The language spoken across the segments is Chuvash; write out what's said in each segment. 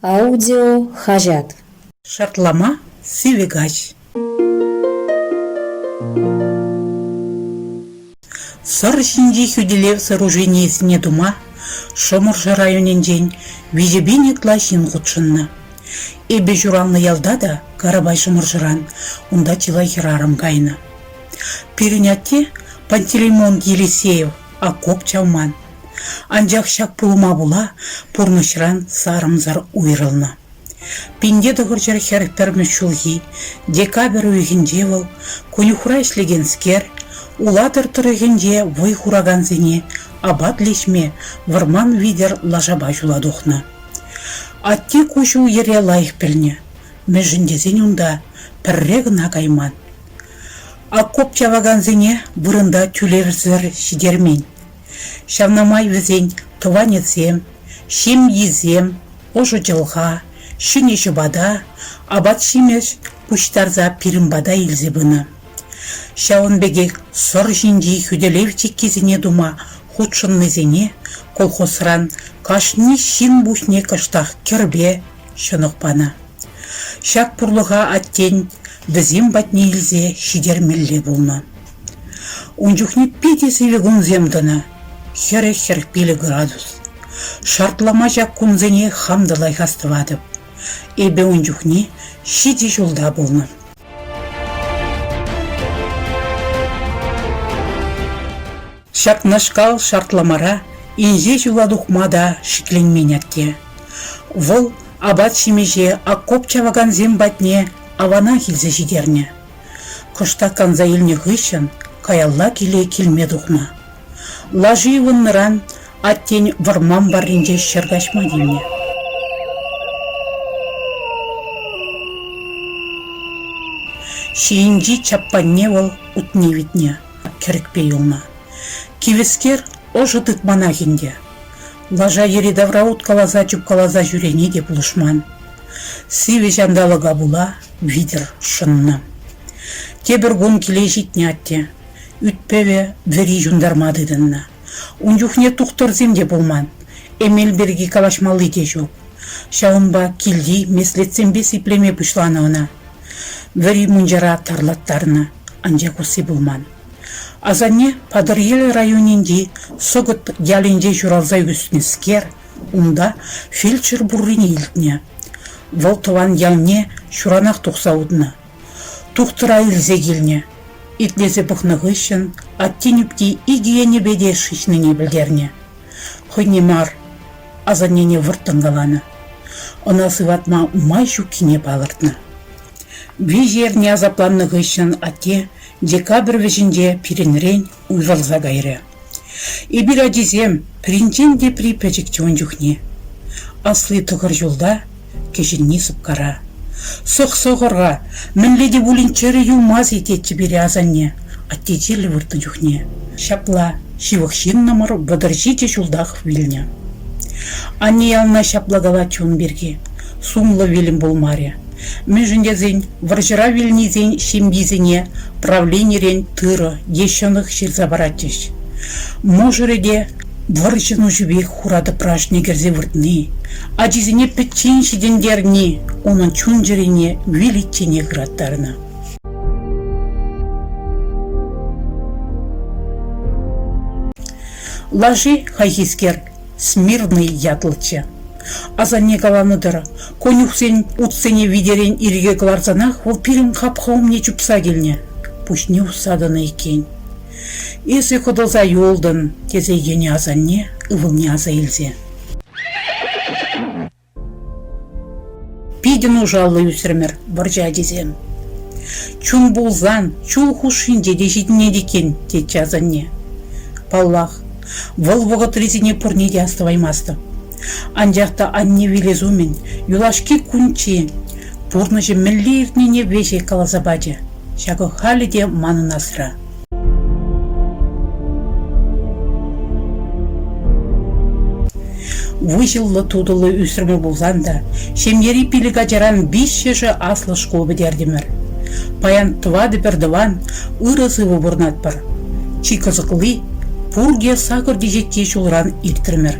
Аудио-хаҫат. Шартлама сивӗ каҫ. Сӑр ҫинчи хӳтӗлев сооруженийӗсене тума Шӑмӑршӑ районӗнчен 3000 ытла ҫын хутшӑннӑ. Эпӗ ҫуралнӑ ялта та Карапай Шӑмӑршӑран унта чылай хӗрарӑм кайнӑ. Пирӗн атте Пантелеймон Елисеев окоп чавман. Анчах ҫак пулӑма пула пурнӑҫран сарӑмсӑр уйрӑлнӑ. 1941 ҫулхи декабрь уйӑхӗнче вӑл конюхра ӗҫлекенскер Улатӑр тӑрӑхӗнче вӑй хуракансене апат леҫме вӑрман витӗр лашапа ҫула тухнӑ. Атте ку ҫул-йӗре лайӑх пӗлнӗ, мӗншӗн тесен унта пӗрре кӑна кайман. Окоп чавакансене вырӑнта тӳлевсӗр ҫитермен. Ҫавна май вӗсен тӑванӗсем, ҫемйисем, ӑшӑ чӑлха, ҫӗнӗ ҫӑпата, апат-ҫимӗҫ пуҫтарса пирӗн пата илсе пынӑ. Ҫавӑн пекех Сӑр ҫинчи хӳтӗлев чиккисене тума хутшӑннисене колхозран кашни ҫын пуҫне кӑштах кӗрпе, ҫӑнӑх панӑ. Ҫак пурлӑха аттен вӗсем патне илсе ҫитермелле пулнӑ. Ун чухне питӗ сивӗ кунсем тӑнӑ, 40-45 градус. Шартлама ҫак кунсене хам та лайӑх астӑватӑп. Эпӗ ун чухне ҫичӗ ҫулта пулнӑ. Ҫакнашкал шартламара инҫе ҫула тухма та шикленмен атте. Вӑл апат-ҫимӗҫе окоп чавакансем патне аванах илсе ҫитернӗ. Кӑштах канса илнӗ хыҫҫӑн каялла киле килме тухнӑ. Лаши ывӑннӑран аттен вӑрман варринче ҫӗр каҫма тивнӗ. Ҫийӗнчи чаппанне вӑл утне витнӗ, кӗрӗкпе юлнӑ. Кивӗскер ӑшӑ тытманах ӗнтӗ. Лаша йӗри-тавра уткаласа-чупкаласа ҫӳрени те пулӑшман. Сивӗ ҫанталӑка пула витӗр шӑннӑ. Тепӗр кун киле ҫитнӗ атте. Ӳт-пӗвӗ вӗри ҫунтарма тытӑннӑ. Ун чухне тухтӑрсем те пулман, эмел пирки калаҫмалли те ҫук. Ҫавӑнпа килти меслетсемпе сиплеме пуҫланӑ ӑна. Вӗри мунчара тарлаттарнӑ, анчах усси пулман. Асанне Патӑрьел районӗнчи Сӑкӑт ялӗнче ҫуралса ӳснӗскер, унта фельдшер пуррине илтнӗ. Вӑл тӑван ялне ҫуранах тухса утнӑ. Тухтӑра илсе килнӗ. Итлесе пӑхнӑ хыҫҫӑн аттен ӳпки икӗ енӗпе те шыҫнине пӗлтернӗ. Хӑйне мар, асаннене вӑрттӑн каланӑ. Ӑна сыватма май ҫуккине палӑртнӑ. Виҫӗ эрне асапланнӑ хыҫҫӑн атте декабрь вӗҫӗнче пирӗнрен уйрӑлса кайрӗ. Эпир, ачисем, пӗринчен тепри пӗчӗкчӗ ун чухне. Асли тӑхӑр ҫулта, кӗҫӗнни сӑпкара. Сӑх-сӑхӑр-ха, мӗнле те пулин чӗрӗ юлмасть-и тетчӗ пире асанне, атте чирлӗ выртнӑ чухне. Ҫапла ҫывӑх ҫыннӑмӑр 37 ҫултах вилнӗ. Анне яланах ҫапла калатчӗ ун пирки. Сумлӑ вилӗм пулмарӗ. Мӗншӗн тесен вӑрҫӑра вилнисен ҫемйисене правленирен тырӑ е ҫӑнӑх ҫырса паратчӗҫ. Мӑшӑрӗ те вӑрҫӑ нушипех хура тӑпра ӑшне кӗрсе выртни, ачисене пӗччен ҫитӗнтерни унӑн чун-чӗрине виличченех ыраттарнӑ. Лаши хайхискер Смирный ятлӑччӗ. Асанне каланӑ тӑрӑх, конюхсен утсене витерен ирӗке кӑларсанах вӑл пирӗн хапха умне чупса килнӗ, пуҫне усса тӑнӑ иккен. «Эсӗ хӑтӑлса юлтӑн», тесе йӗнӗ асанне ывӑлне аса илсе. Питӗ нушаллӑ ӳсрӗмӗр вӑрҫӑ ачисем. Чун пулсан чул хушшинче те ҫитӗнет иккен, тетчӗ асанне. Паллах, вӑл вӑхӑтрисене пурне те астӑваймастӑп. Анчах та анне вилес умӗн юлашки кунччен пурнӑҫӗ мӗнле иртнине веҫех каласа пачӗ. Ҫакӑ халӗ те манӑн асра. Выҫӑллӑ-тутӑллӑ ӳсрӗмӗр пулсан та ҫемьери пилӗк ачаран виҫҫӗшӗ аслӑ шкул пӗтертӗмӗр. Паян тӑватӑ пӗртӑван ырӑ-сывӑ пурӑнатпӑр. Чи кӑсӑкли – пурте сакӑр теҫетке ҫулран иртрӗмӗр.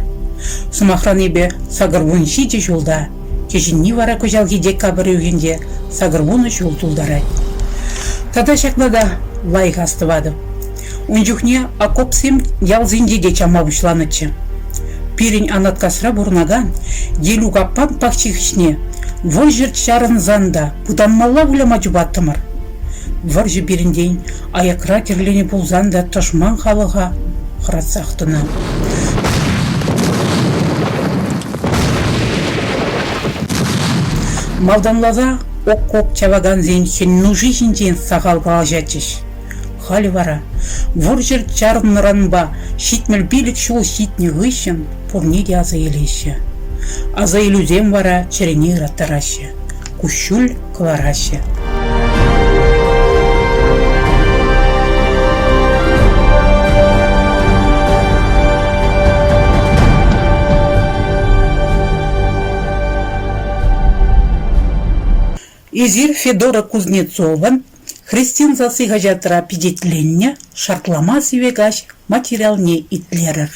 Сӑмахран, эпӗ 87 ҫулта. Кӗҫӗнни вара кӑҫалхи декабрь уйӑхӗнче 80 ҫул тултарать. Тата ҫакна та лайӑх астӑватӑп. Ун чухне окопсем ялсенче те чавма пуҫланӑччӗ. Пирӗн Анаткасра пурӑнакан Елюк аппан пахчи хыҫне вӑрҫӑ чарӑнсан та пытанмалла выляма чупаттӑмӑр. Вӑрҫӑ пирӗнтен аякра кӗрленӗ пулсан та тӑшман халӑха хӑратсах тӑнӑ. Малтанласа окоп чавакансен хӗн нуши ҫинчен сахал калаҫатчӗҫ. Халӗ вара вӑрҫӑ чарӑннӑранпа 75 ҫул ҫитнӗ хыҫҫӑн пурне те аса илеҫҫӗ. Асаилӳсем вара чӗрене ыраттараҫҫӗ, куҫҫуль кӑлараҫҫӗ. Эсир Федора Кузнецован «Хресчен сасси» хаҫатра пичетленнӗ «Шартлама сивӗ каҫ» материалне итлерӗр.